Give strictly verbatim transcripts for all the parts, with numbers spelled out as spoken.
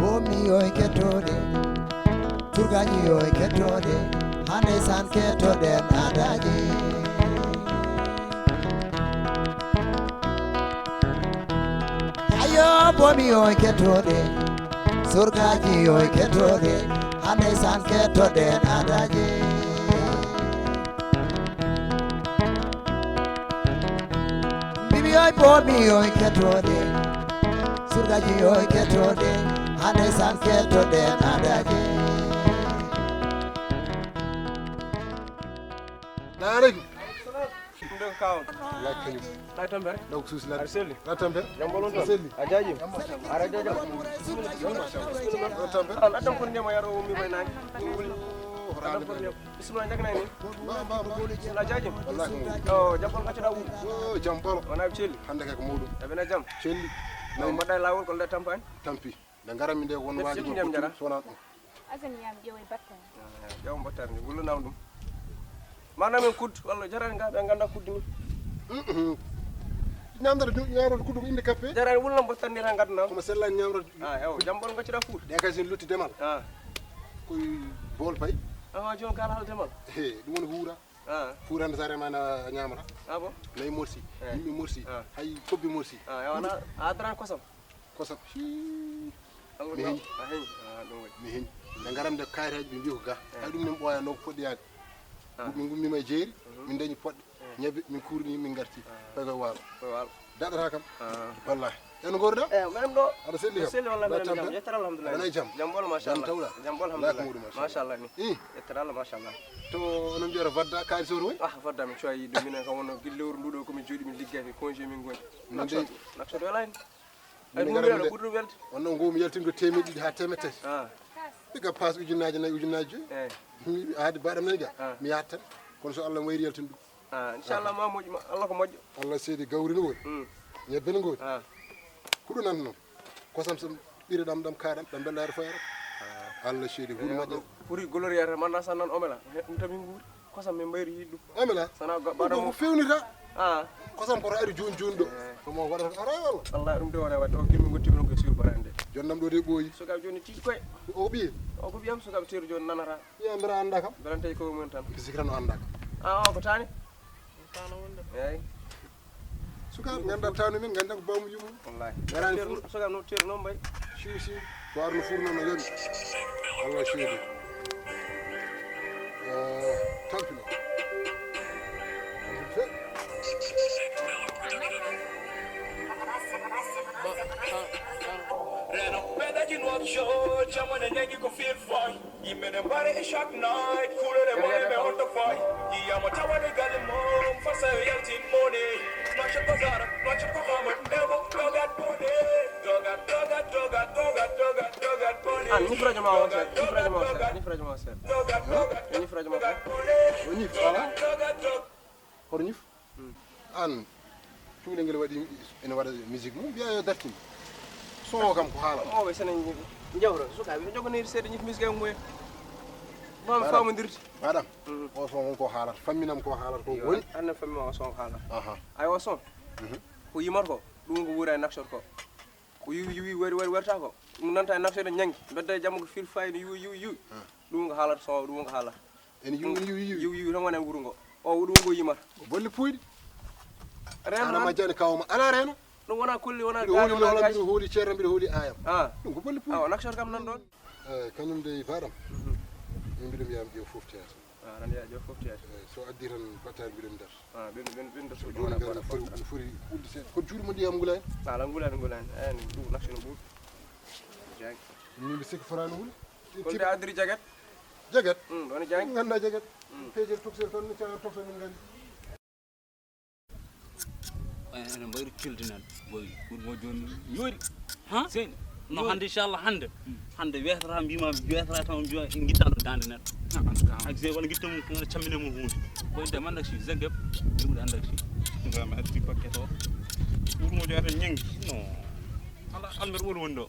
Bomi yoy ketode, surgaji yoy ketode, hande san ketoden adaji. Ayo bomi yoy ketode, surgaji yoy ketode, hande san ketoden adaji. Mbiɓi yoy bomi yoy ketode, surgaji yoy ketode, hande san ketode nadaji. Salamu aleykum. Ɗum ɗo ko kawon. Wallahi kañum. Tawi tampere. Ɗaw ko suusi ladde. Aɗa selli? Tawi tampere. Jam ɓolo on toon? Selli. A jaaji? Aɗa jaaji? Tawi tampere. An addan kon ndema yaro o mi bay nani. Wuli. Addan kon ndema. Bisimilla, jaganaa ni. Bisimilla, jaajum. Yo jam ɓolo, ngaccoɗaa wuuro. Yo jam ɓolo. Wonaa ɓe celli? Hannde kay ko mawɗum. Aɓe na jam? Celli. Nayi. Mbaɗɗaa e laawol, ko nde tampani? Tampi. Nde ngarami nde won waaji. Sifti ndiyam njaraa. So wonaa ɗum. Asan yam ƴeewa battane. Ƴeewa battane, wullanaa ɗum. Maanaam en kuddu, walla jaraani ngaa ɓe nganndaa kuddu ni. Mhm. Ñaamdata du-, ñaamdata kuddu ko innde kappe. Jaraani wullam battane ni tan nganndanaa. Kono sellaani ñaamdata. Ah, ewa, jam ɓolo ngaccoɗaa fuur. Ɗe kay sen lutti demal. Ah. Koye bool pay. Ah, jooni kala hal demal. He, ɗum woni ko wuura. Ah. Fuurande sa remaani a ñaamata. Ah bon? Nayi morsi, eh, yimɓe morsi, ah, hay kobbe morsi. Ah, ewa na, a addaani kosam? Kosam. Hii. Mi heñi. A heñi. Ah, ɗum waɗi. Mi heñi. Ɓe ngaran nde kayitaaji ɓe mbiyi ko ga. Eh. Hay ɗum min ɓooya no ko poɗɗi yaade. Ah. Min ngummiima e jeeri, mhm, min dañi poɗɗe. Eh. Ñebbe, min kuurni, min ngarti. Ah. Koye koye waalo. Koye waalo. Daɗata kam. Ah. Wallahi. En ngorda? Eh, menen ɗo. Aɗa selli kam? Selli wallahi, mbaɗa menen jam. Tampere? Yettere alhamdulillah. Aɗa nayi jam? Jam ɓolo, machallah. Jam tawɗa? Jam ɓolo, alhamdulillah. Ko muɗum, machallah. Machallah ni. Ih. Yettere Allah, machallah. To onon mbiyata vadda, kaalis o to woni? Ah, vadda mi coyi ɗum, minen kam wonno gila lewru ndu ɗo ko min jooɗi, min liggay, ko congé min ngoni. Naksoto, naksoto welaani. Ay, minen ngara minen ɓurɗo welde. Wonno ngoomi yaltinde ko teemeɗɗe ɗiɗi haa teemeɗɗe tati. Ah. Ɗiga paas ujunnaaje nayi, ujunnaaje joyi. Eh. Mi wi'i, haade baɗam nani ga. Ah. Mi yahat tan. Kono so Allah wayri yaltinde ɗum. Ah, inchallah, ma moƴƴu, ma, Allah ko moƴƴo. Allah seedi gawri no woodi. Mm. Ñebbe no ngoodi. Ah. Huɗo nan noon. Kosam so ɓire ɗam, ɗam kaɗam, ɗam bella aɗa foyata. Ah. Allah seedi huɗo moƴƴo. Foti goloriyata, manna sa nan omela. He, ɗum tan min nguuri. Kosam min mbayri yiɗi ɗum. Omela? Sana go-, baɗa mo. Ko fewnita. Ah. Kosam ko ari joni joni ɗo. Eh. Ko mo waɗata ara walla? Wallahi ɗum de wona wadde o gimmi gotti min ko sur barande. Jonnam ɗo de ɓooyi. Sukaɓe joni tiiɗi koye. O ɓiye? O ko ɓiyam sukaɓe teeru joni nanata. Ɓiye mbira annda kam. Mbira tawi ko mum tan. Ko sikira no annda kam. Ah, o ko tani? Tano wonde. Eyi. Sukaaɓe nganndaa tawno men, nganndaa ko baamu yumum. Wallahi. Ngaraani fur. Sukaaɓe no teeru noon mbayi. Siw, siw. Ko arno fur noon no yoni. Wallahi seedi. Eh, tampino. Tampino fe. Reno, pedaji nuot show, jamane negi ko feel fine. Yimɓe ne mbare e chaque night, kulere mone ɓe on to fay. Yiyama tawane galle mom, fasa e yaltin mone. Noche ko Zara, noche ko Hamad, Evo, dogat mone. Dogat, dogat, dogat, dogat, dogat, dogat mone. Ah, ñif rajo ma o seeɗa, ñif rajo ma o seeɗa, ñif rajo ma o seeɗa. Dogat, dogat, ñif rajo ma o seeɗa. Dogat mone. O ñif, ala? Dogat, dogat. Hoto ñif. An, cukalel ngel waɗi, ene waɗa musique mum, mbiya yo dartin. Son o kam ko haala. Mawɓe sene jawra, sukaaɓe, ɓe joganiri seeɗa ñif musique e mumen. Bam faamondirde. Madam, mhm, o son won ko haalata, famminam ko haalata, ko woni. Anna fammi o son ko haalata. Aha. Ay o son. Mhm. Ko yimata ko, ɗum ko wuura e nafsor ko. Ko yiwi, yiwi, wari, wari, warta ko. Ɗum nanta e nafsere ñangi. Bedda e jamma ko fil fayda, yiwi, yiwi, yiwi. Hmm. Ɗum ko haalata so, ɗum ko haalata. Ene yiwi, yiwi, yiwi. Yiwi, yiwi, tan wona e wuro ngo. O, ɗum ngo yimata. Ko bolle puyɗi. Reno. Ana majjani kawma. Ala reno. Ɗum wona kolli, wona gaari, wona gaari. Mbiɗo hooli ceerno, mbiɗo hooli ayam. Ah. Ɗum ko bolle puyɗi. Ah, o nafsere kam nan ɗon. Eh, kañum de baɗam. Mhm. Min mbiɗo mbiya am ƴeew fof teyata. Ah, aɗa anndi ƴeew fof teyata. Eh, so addi tan battaari mbiɗo mi darta. Ah, ɓen, ɓen, ɓen darta. So jooni ngari foti, foti ulde seeɗa. Ko juuɗe mo ndiyam ngulaani? Ala, ngulaani, ngulaani. Eh, ɗum nafti no ɓuri. Jaŋ. Min mbi sikki foraani wuli. Ko nde addiri jaget? Jaget? Mm, ɗon jaŋ. Ngannda jaget. Mm. Peejel toksel tan, ni cagar toksa min ngari. Ene mbayri kildinan. Boy, ɗum mo jooni yoori. Ha? Seyni. No hannde, inchallah, hannde. Hmm. Hannde weetata, mbima, weetata tan, mbima, en ngittaano daande neɗɗo. Ah, en tout cas. Ak Zé, wala ngitta mum, ko cammine mum huunde. Boy, de, man, ak si, Zé Gep, ɗum ko ande ak si. Ngam addi paquet o. Ɗum mo jooni ñangi. No. Almer woni woni ɗo.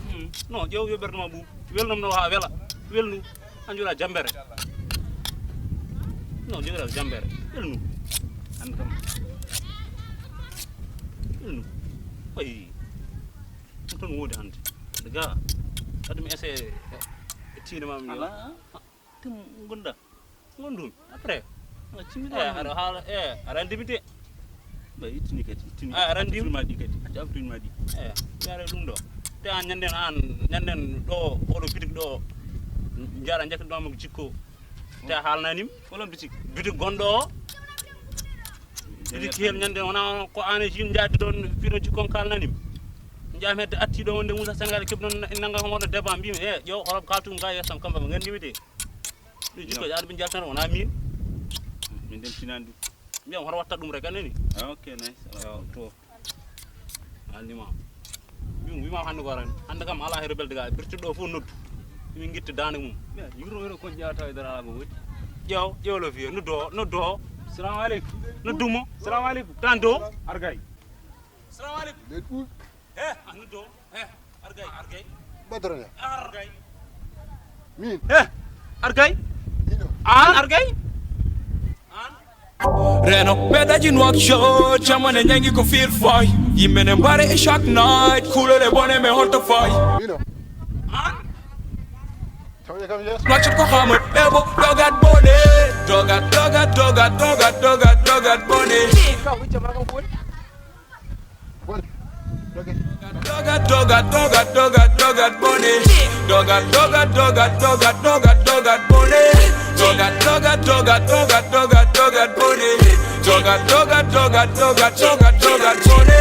Hmm. Non, ƴeew yo ɓernde ma ɓuuɓ. Welnam no haa wela. Welnu. An joɗa jambere. Non, joɗa jambere. Welnu. An kam. Welnu. Oy. Ɗum tan wodi hannde. Nde ga. Kadi mi essaye e tiinde ma mi. Ala. Tim gonda. Gondumi. Après. A cimmi. Eh, aɗa haala, eh, aɗa anndi mi de. Ba ittini kadi, ittini. Ah, aɗa anndi mi. Acca ma ɗi kadi. Acca abtuuji ma ɗi. Eh, mi ara ɗum ɗo. Te an ñanden, an ñanden ɗo, oɗo bitik ɗo. Jara ñakki ɗo mo jikko. Te a haalnani mi. Olon bitik. Bitik gonɗo o. Bitik hel ñande wona ko an e jin jaadi ɗon fiɗo jikkon kalnani mi. Jam hedde atti ɗo wonde Moussa Sénégal keɓi ɗon nanga ko wonde débat mbimi e ƴeew holob kaltum ga yeesam kamba mo ngandimi de. Ɗum jikko jaadi ɓe jaltana wona min. Min dem tinani ɗum. Mbiyam hoto watta ɗum rek anani. Ah, ok, nice. Yo, to. Alnima. Min wima hannde ko aran. Hannde kam ala hero belde ga. Birti ɗo fof noddu. Min gitti dande mum. Yuro yuro ko ƴeewata e dara ko woni. Ƴeew, ƴeew lo fiye. Noddo, noddo. Salamu aleykum. Noddumo. Salamu aleykum. Tan do. Argay. Salamu aleykum. Let ut. Eh, a noddo. Eh, argay, argay. Badara ya. Argay. Min. Eh, argay. Ino. An argay. An. Reno, beɗaji noak show, jamane ñangi ko feel fay. Yimɓe ne mbare e chaque night, kulole bone me holto fay. Ino. An. Tawde kam yeeso. Noak shot ko hammer, ebo, dogat bone. Dogat, dogat, dogat, dogat, dogat, dogat bone. Ka hujja ma kam ko woni? Bone. Dogat. Dogat, dogat, dogat, dogat, dogat bone. Dogat, dogat, dogat, dogat, dogat, dogat bone. Dogat, dogat, dogat, dogat, dogat, dogat bone. Dogat, dogat, dogat, dogat, dogat, dogat bone.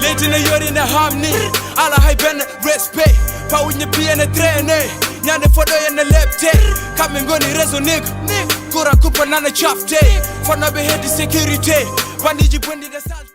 Leydi ne yori ne hamni. Ala hay ben respect. Pawuj ne piye ne traîner. Ñande foɗo en ne lepte. Kamɓe ngoni réseau nigga. Courant coupe nana cafte. Fannoɓe heddi sécurité. Bandiji bondiɗe salte.